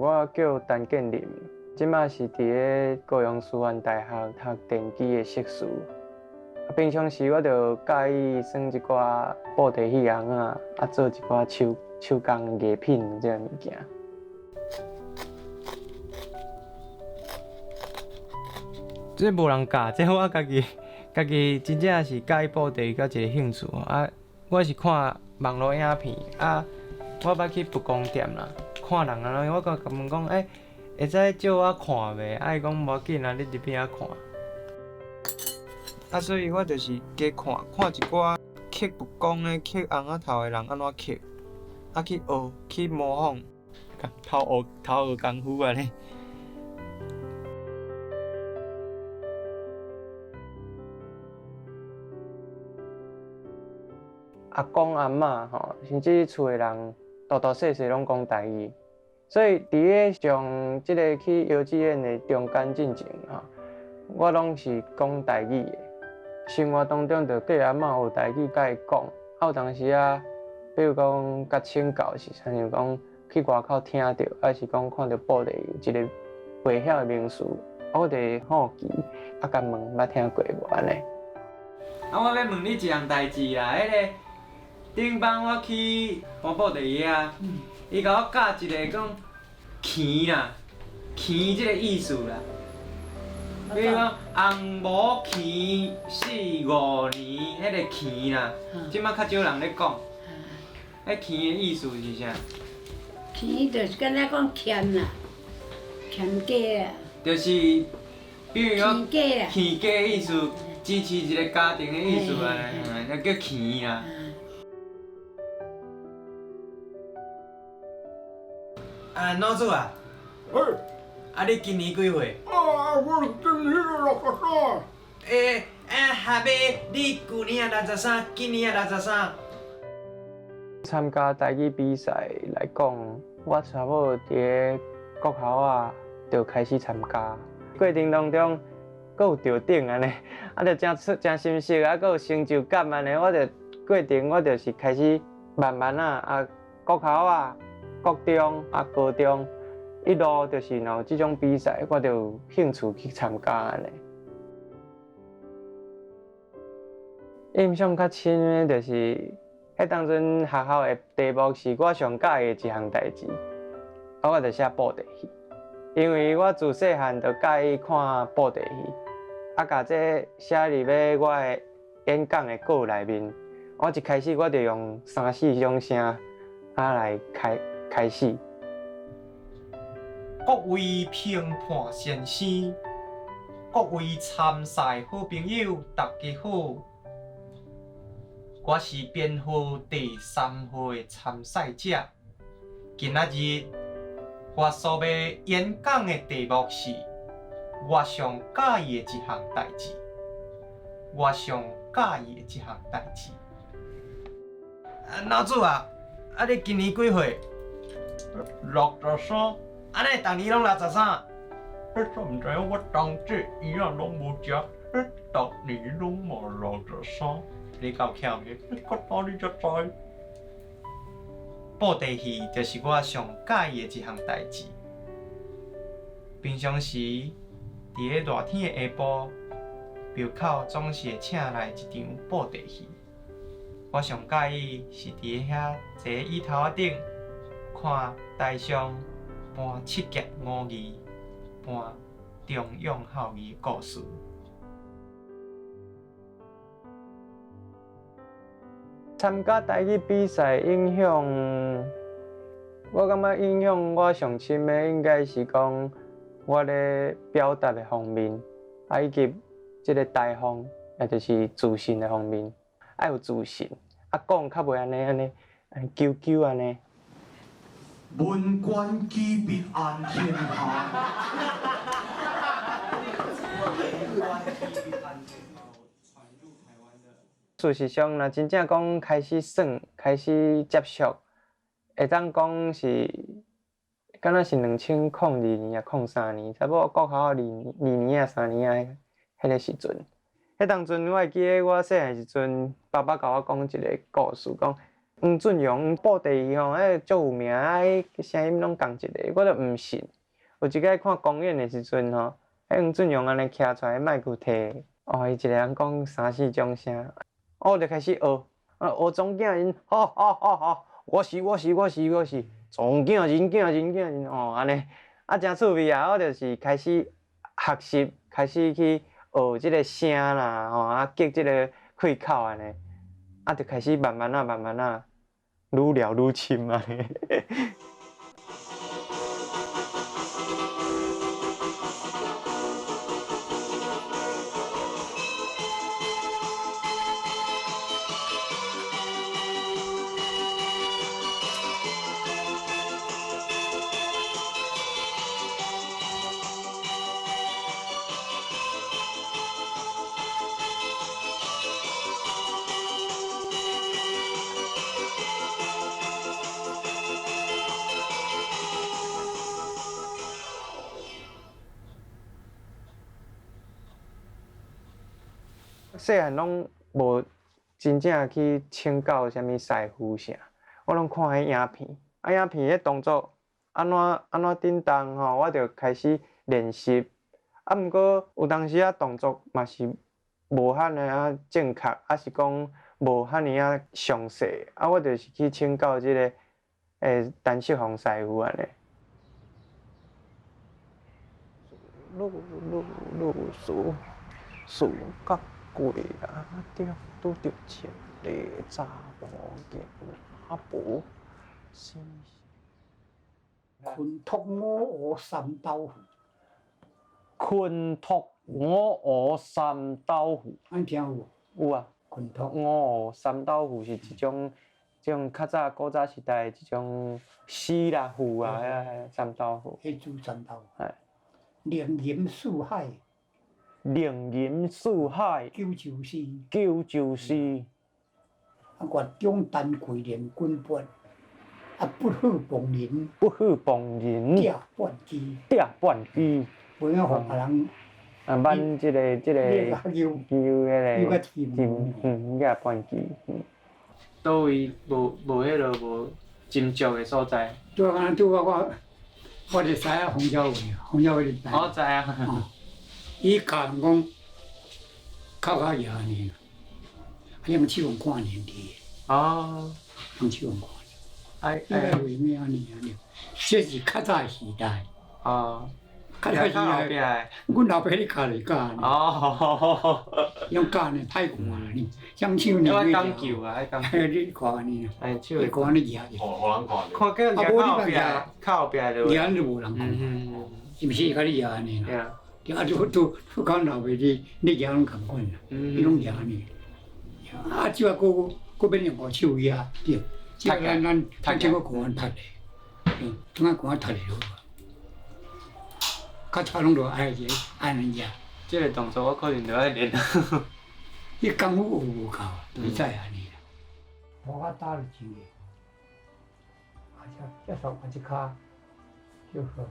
我叫陳建林，這馬是佇咧高雄師範大學讀電機的碩士。平常時我就佮意耍一寡布袋戲尪仔，啊做一寡手手工藝品這个物件。這無人教，這我家己家己真正是佮意布袋戲，佮一个興趣啊。我是看網路影片啊，我捌去木工店啦，看人按怎，我共問講，欸，會使借我看袂？啊，伊講無要緊啊，你入邊仔看。啊，所以我就是加看看一寡刻木工的、刻尪仔頭的人按怎刻，啊去學去模仿，偷學偷學功夫按呢。阿公阿嬤吼，甚至厝的人，大大細細攏講台語，所以佇咧上這个去幼稚園的中間進前吼，我攏是講台語的。生活當中就跟阿嬤學台語，佮伊講。啊，有當時啊，比如講共請教是，親像講去外口聽著，抑是講看著布袋有一个袂曉的名詞，我就會好奇，啊，共問捌聽過無按呢？啊，我欲問你一項代誌啦，彼个頂擺我去搬布袋戲啊，伊共我教一个講墘啦，墘這个意思啦。比如講紅毛墘四五年，彼个墘啦，這馬較少人咧講。彼墘的意思是啥？墘就是敢若講欠啦，欠家啊。就是，比如講墘家的意思，支持一個家庭的意思按呢，那叫墘啦。啊，老祖啊，啊，你今年幾歲？啊，我今年63。欸，啊，下尾你舊年也63，今年也63。參加台語比賽來講，我差不多佇咧國校啊就開始參加，過程當中，閣有得獎按呢，啊，就誠出誠心適，啊，閣有成就感按呢，我就過程我就是開始慢慢仔啊，國校啊。國中啊，高中一路就是若有這種比賽，我就有興趣去參加按呢。印象較深的，就是彼當陣學校的題目是我上佮意的一項代誌，啊，我就寫布袋戲，因為我自細漢就佮意看布袋戲，啊，共這寫入咧我的演講的稿內面，我一開始我就用三四種聲啊來開。開始。各位評判先生，各位參賽好朋友，大家好。我是編號第三號的參賽者。今仔日我所欲演講的題目是我上佮意的一項代誌。我上佮意的一項代誌。啊，老祖啊，啊你今年幾歲？63。啊，你逐年攏六十三？你煞毋知影我冬至圓仔攏無食，你逐年攏嘛六十三。你夠巧的，你到哪裡才知？布袋戲就是我上佮意的一項代誌。平常時，佇咧熱天的下晡，廟口總是會請來一場布袋戲。我上佮意是佇遐坐椅頭仔頂，看台上搬七俠五義、搬重陽孝義的故事。參加台語比賽影響，我感覺影響我上深的應該是講我咧表達的方面，啊以及這个台風，也就是自信的方面，愛有自信，啊講較袂按呢按呢按呢糾糾按呢。文官機必安天下。事實上，若真正講開始耍、開始接觸，會當講是，敢若是2002年抑03年，差不多國校二二年仔、三年仔彼个時陣。彼當陣我會記得我細漢時陣，爸爸共我講一个故事，講黃俊陽布袋戲吼，彼足有名啊，彼聲音攏仝一个，我就毋信。有一擺看公演的時陣吼，彼黃俊陽按呢徛出來，麥克提，哦，伊一个人講三四種聲，我就開始學，啊，學總囝人，吼吼吼吼，我是我是我是我是總囝人囝人囝人，哦，按呢，啊，誠趣味啊！我就是開始學習，開始去學這个聲啦，吼，啊，激這个氣口按呢，啊，就開始慢慢仔慢慢仔。愈聊愈深啊！細漢攏無真正去請教啥物師傅啥，我攏看彼影片，啊影片彼動作按怎按怎振動吼，我就開始練習。啊，毋過有當時仔動作嘛是無遐爾仔正確，抑是講無遐爾仔詳細，啊，我就是去請教這个陳世宏師傅按呢。魯魯魯斯斯甲過啊，對，拄著千里查某囝阿婆。群托五湖三豆腐。群托五湖三豆腐。按聽有無？有啊。群托五湖三豆腐是一種，這種較早古早時代的一種絲啦腐啊，遐三豆腐。彼煮三豆腐。嘿。龍吟四海。龍吟四海。九州詩。九州詩。啊，月中丹桂連滾鉢，啊，不好傍人。不好傍人。拆半支。拆半支。袂用予别人。啊，挽這个這个。揪揪彼个。揪較深。嗯，拆半支。嗯。佗位無無彼落無斟酌的所在。拄仔拄仔我，我就知影洪小偉，洪小偉就知。我知啊。伊教人講，較較嚴呢，啊，用手看年曆。哦。用手看。哎哎。為咩按呢按呢？這是較早時代。哦。較早時代，阮老爸咧教就教按呢。哦。用教呢歹看啦，你像手呢。我講究啊，講究。你看按呢。哎，手。你看按呢舉。予人看。看見啊，無你別較後壁就。舉就無人看。是毋是？佮你舉按呢啦。啊，拄拄拄講老爸你，你舉攏仝款啦，伊攏舉按呢。啊，這閣閣免用五手舉對。這咱咱咱這個國安讀的，嗯，中間國安讀的好啊。較早攏著愛一個按呢舉。這个動作我可能著愛練。你功夫學無夠，就會按呢啦。我較打就真個，啊，這這手啊，這跤，就好，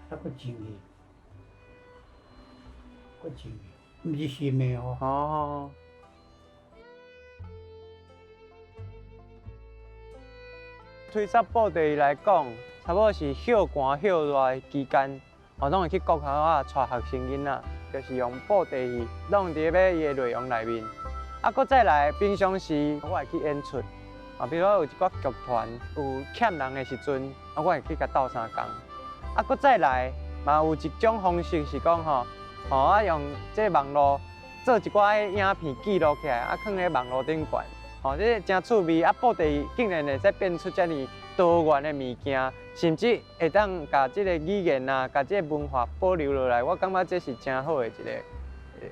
啊，閣真個，閣真個，毋是深的哦。哦。推捒布袋戲來講，差不多是歇寒歇熱的期間，我攏會去國校啊，帶學生囡仔，就是用布袋戲，攏佇咧伊的內容內面。啊，閣再來，平常時我會去演出，啊，比如講有一寡劇團有欠人的時陣，啊，我會去共鬥相共。啊，閣再來，嘛有一種方式是講吼，吼啊用這個網路做一寡影片記錄起來，啊，囥咧網路頂懸。吼，這個誠趣味啊！布袋戲竟然會使變出遮爾多元的物件，甚至會當共這個語言啊，共這个文化保留落來，我感覺這是誠好的一个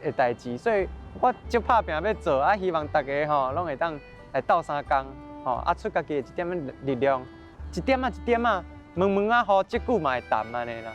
的代誌。所以我足拍拚欲做，啊，希望大家吼攏會當來鬥相共，吼啊出家己的一點仔力量，一點仔一點仔，毛毛仔雨，積久嘛會澹按呢啦。